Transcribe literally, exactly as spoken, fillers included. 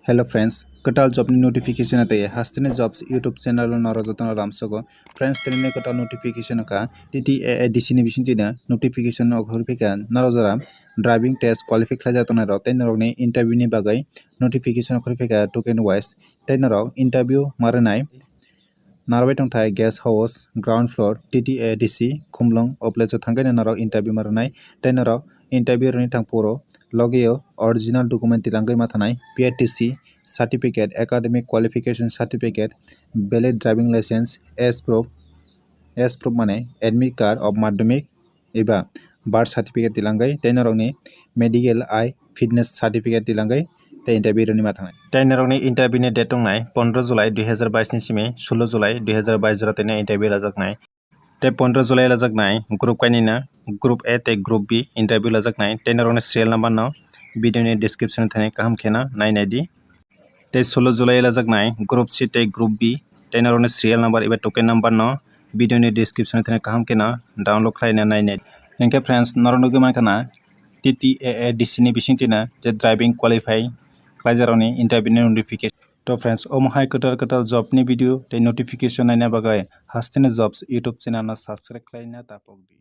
Hello friends, kwtal job ni notification tei Hasteni Jobs YouTube channel o norok jotono lamsogo. Friends, tini ni kwtal notification ka T T A A D C ni bisingtwi no notification no khorwi phika norok jora driving test qualify khlai jak tongnai rok tei norok ni interview ni bagwi notification khorwi phika token wise tei norok interview ma rwnai. Narwai tongthai guest house, ground floor, T T A D C, Khumlwng, o place o thangkhe norok interview ma rwnai. Tei norok interview rwni thang phuru logio original document tilangwi ma thanai, P R T C certificate, academic qualification certificate, valid driving license, as proof, as proof mane admit card of madhyamik, eba birth certificate tilangwi tei norokni medical, eye fitness certificate tilangwi tei interview rwni ma thangnai. Tei norokni interview ni date tongnai pondro July dui hazar bais ni simi solo July dui hazar bais jora tini interview lajaknai. Tei pondro July lajaknai group kainwino, group A tei group B interview lajaknai. Tei norokni serial number no video ni description o thani kaham kheno nai naidi. Tei solo July lajaknai group C tei group B tei norokni serial number eba token number no video ni description o thani kaham kheno download khlaina nai nai. Hinkhe friends, norok nugwi mankha na T T A A D C ni bisingtwi no je driving qualify khlaijarokni interview ni notification. To friends, omo hai kwtal kwtal job ni video tei notification naina bagwi Hasteni Jobs YouTube channel no subscribe khlaina tapokdi.